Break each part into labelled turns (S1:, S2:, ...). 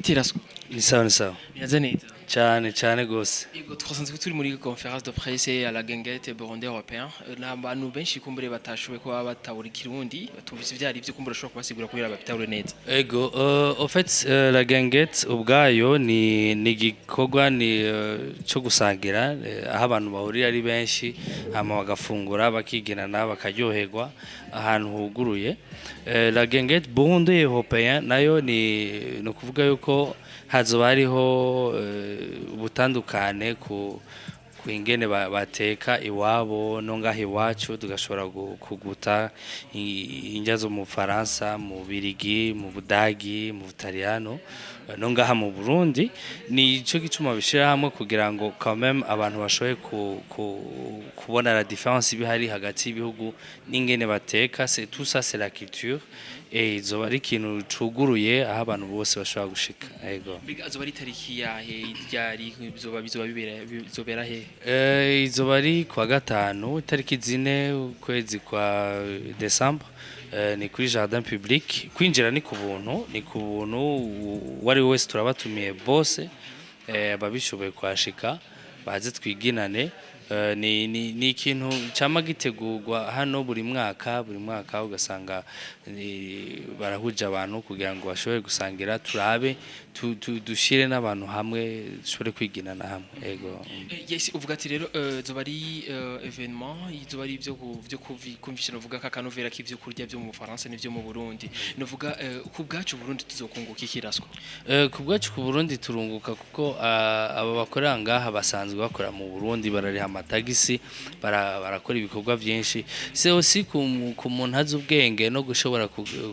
S1: Bite, Rasko?
S2: Ni sawa, ni sawa.
S1: Biraza neza?
S2: Cyane cyane gose.
S1: Yego, twasanzwe turi muri conférence de presse à la Guinguette Burundais Européen. Nta bantu benshi kumbure batashoboye kuba batabura ikirundi, batumvise ivyo ari byo. Kumbure ushobora kubasigura kugira babitahure neza.
S2: Ego, au fait, la guinguette ubwayo ni igikorwa ni cyo gusangira, aho abantu bahurira ari benshi, hama bagafungura, bakiginana, bakaryoherwa ahantu huguruye. La Guinguette Burundais Européen nayo ni ukuvuga yuko hazoba hariho ubutandukane ku ingene bateka iwabo no ngaha iwacu, tugashobora kuguta indya zo mu Faransa, mu Birigi, mu Budagi, mu Butaliyano, no ngaha mu Burundi. Ni ico gituma bishira hamwe kugira ngo quand même abantu bashoboye kubona la différence ibihari hagati y'ibihugu n'ingene bateka. C'est tout ça, c'est la culture, et izoba ari ikintu cuguruye aho abantu bose bashobora gushika. Ego.
S1: Mbega azoba ari tariki yahe, ryari, bizoba bibera, bizobera he?
S2: Izoba ari kuwa gatanu, itariki 4 ukwezi kwa Décembre. Ni kuri jardin public. Kwinjira ni ku buntu, ni ku buntu. Uwo ari we wese turabatumiye bose, ababishoboye kuhashika baze twiginane. Ni ikintu cama gitegurwa hano buri mwaka, buri mwaka ugasanga barahuje abantu kugira ngo bashobore gusangira, turabe dushire n'abantu hamwe, dushobore kwiginana hamwe. Ego.
S1: Yes, uvuga ati rero zoba ari événement, izoba ari ivyo kumvisha, novuga kakanovera k'ivyo kurya vyo mu Faransa n'ivyo mu Burundi. Novuga ku bwacu Burundi tuzokunguka iki, Rasko?
S2: Ku bwacu ku Burundi turunguka kuko aba bakorera ngaha basanzwe bakora mu Burundi, barariha amatagisi, barakora ibikorwa byinshi. C'est aussi ku muntu azi ubwenge no gushobora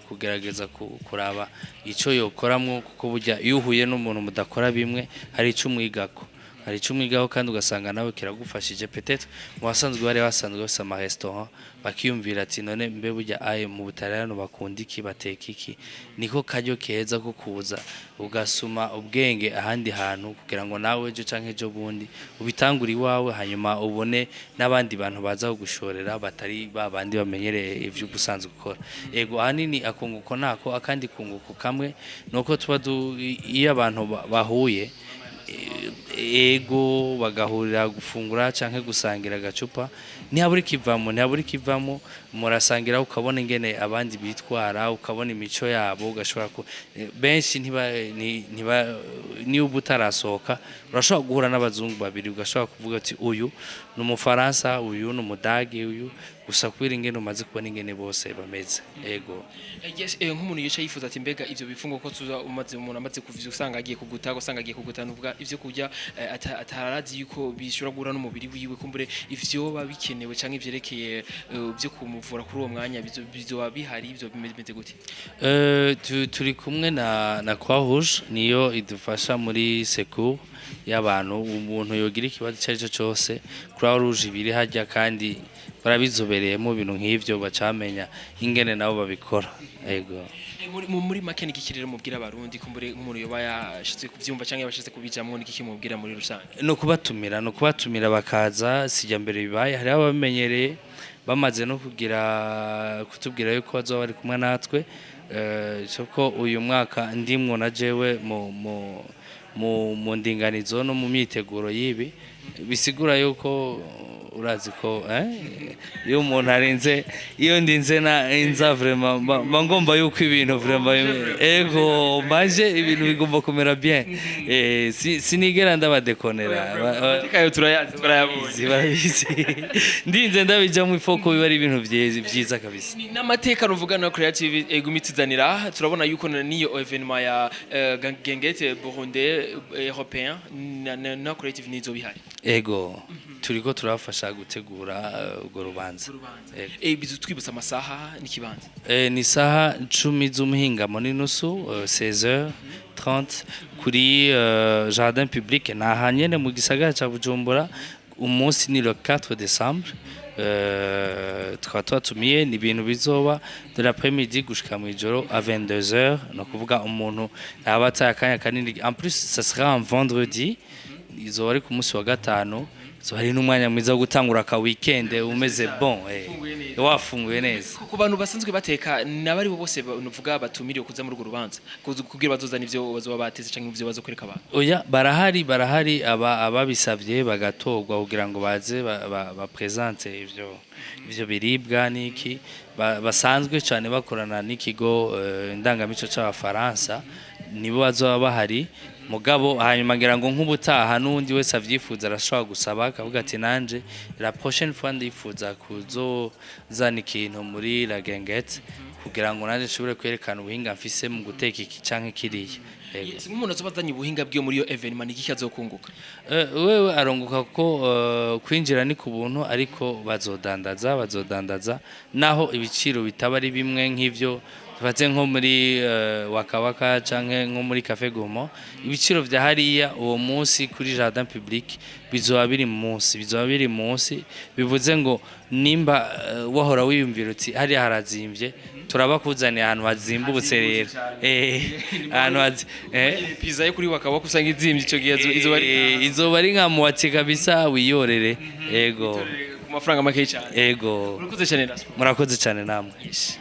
S2: kugerageza kuraba ico yokoramwo, kuko burya iyo uhuye n'umuntu mudakora bimwe hari ico umwigako, hari ico umwigaho, kandi ugasanga nawe kiragufashije. Peut-être mu basanzwe bari basanzwe bafise ama restaurant, bakiyumvira ati: "None mbe burya aye mu Butaliyano bakunda iki, bateka iki?" Niko karyo keza ko kuza ugasuma ubwenge ahandi hantu kugira ngo nawe ejo canke ejo bundi ubitangure iwawe, hanyuma ubone n'abandi bantu baza kugushorera batari ba bandi bamenyereye ivyo ubusanzwe ukora. Ego, ahanini akunguko nako. Akandi kunguko kamwe nuko tuba iyo abantu bahuye, ego, bagahurira gufungura canke gusangira agacupa, ntihabura ikivamo, ntihabura ikivamo. Murasangira, ukabona ingene abandi bitwara, ukabona imico yabo, ugashobora ku benshi ntiba ntiba niyo uba utarasohoka, urashobora guhura n'abazungu babiri, ugashobora kuvuga ati: "Uyu ni Umufaransa, uyu ni Umudage, uyu", gusa kubera ingene umaze kubona ingene bose bameze. Ego.
S1: Yes, nk'umuntu yicaye yifuza ati: "Mbega ivyo bifungo ko tuza umaze umuntu amaze kuvyo usanga agiye kuguta, usanga agiye kuguta", nuvuga ivyo kurya atarazi yuko bishobora guhura n'umubiri wiwe, kumbure ivyo bikenewe canke ivyerekeye byo kumuvura kuri uwo mwanya bizoba bihari, ivyo bimeze gute?
S2: Turi kumwe na Croix Rouge, niyo idufasha muri secours y'abantu. Umuntu yogira ikibazo icyo ari cyo cyose, Croix Rouge ibiri hajya kandi barabizobereyemo ibintu nk'ivyo, bacamenya ingene nabo babikora. Ego.
S1: Muri make, ni iki rero mubwira Abarundi, kumbure nk'umuntu yoba yashize kuvyumva canke yabashize kubijamwo, ni iki mubwira muri rusange?
S2: No kubatumira, no kubatumira bakaza. Sijya mbere bibaye, hariho ababimenyereye bamaze no kugira kutubwira yuko bazoba bari kumwe natwe. Ko uyu mwaka ndimwo na jewe mu ndinganizo no mu myiteguro y'ibi, bisigura yuko urazi ko iyo umuntu arinze, iyo ndinze na inza, vraiment mba ngomba yuko ibintu vraiment, ego, maje ibintu bigomba kumera bien. Sinigera ndabadekonera.
S1: Amateka yayo turayazi, turayabonye.
S2: Barabizi, ndinze ndabijamo ifoko biba ari ibintu vyiza vyiza kabisa.
S1: N'amateka ruvuga na Creative egumi tuzanira, turabona yuko niyo événement ya Guinguette Burundais Européen na Creative nizo bihari.
S2: Ego, turiko turabafasha gutegura urwo rubanza. Ego.
S1: Bizu twibutsa amasaha n'ikibanza.
S2: Ni saha 10 z'umuhingamo n'inusu, 16h30, kuri jardin public, ni aha nyene mu gisagara ca Bujumbura. Umunsi ni le 4 décembre. Tukaba tubatumiye. Ni ibintu bizoba de l'après-midi gushika mw'ijoro à 22h, ni ukuvuga umuntu ntaba ataye akanya kanini. En plus, ça sera un vendredi, izoba ari ku munsi wa gatanu, izoba ari n'umwanya mwiza wo gutangura aka weekend umeze bon. Wafunguye neza.
S1: Ku bantu basanzwe bateka, n'abari bo bose nuvuga batumiriwe kuza muri urwo rubanza kugira bazozana ivyo bazoba bateze canke ivyo bazokwereka abantu?
S2: Oya, barahari aba ababisavye bagatorwa kugira ngo baze ba présente ivyo biribwa niki basanzwe cyane bakorana n'ikigo ndangamico c'Abafaransa, nibo bazoba bahari. Mugabo hanyuma ngira ngo nk'ubutaha n'undi wese avyifuza arashobora gusaba, akavuga ati: "Nanje la prochaine fois ndifuza kuzozana ikintu muri la guinguette kugira ngo nanje nshobore kwerekana ubuhinga mfise mu guteka iki canke kiriya." Yego.
S1: Yes, nk'umuntu azoba azanye ubuhinga bwiwe muri iyo événement, ni igiki azokunguka?
S2: Wewe arunguka ko kwinjira ni ku buntu, ariko bazodandaza naho ibiciro bitaba ari bimwe nk'ivyo tubatse nko muri Wakawaka canke nko muri Café Gourmand. Ibiciro vya hariya uwo munsi kuri jardin public bizoba biri munsi. Bivuze ngo nimba wahora wiyumvira uti hariya harazimvye, turabakuzaniye ahantu hazimbutse rero, ahantu
S1: Pizza yo kuri Wakawaka usanga izimvye, ico gihe izoba ari
S2: izoba ari nka muwatsi kabisa, wiyorere, ego.
S1: Ku mafaranga make cyane.
S2: Ego.
S1: Urakoze cyane, Raspo.
S2: Murakoze cyane namwe.
S1: Yes.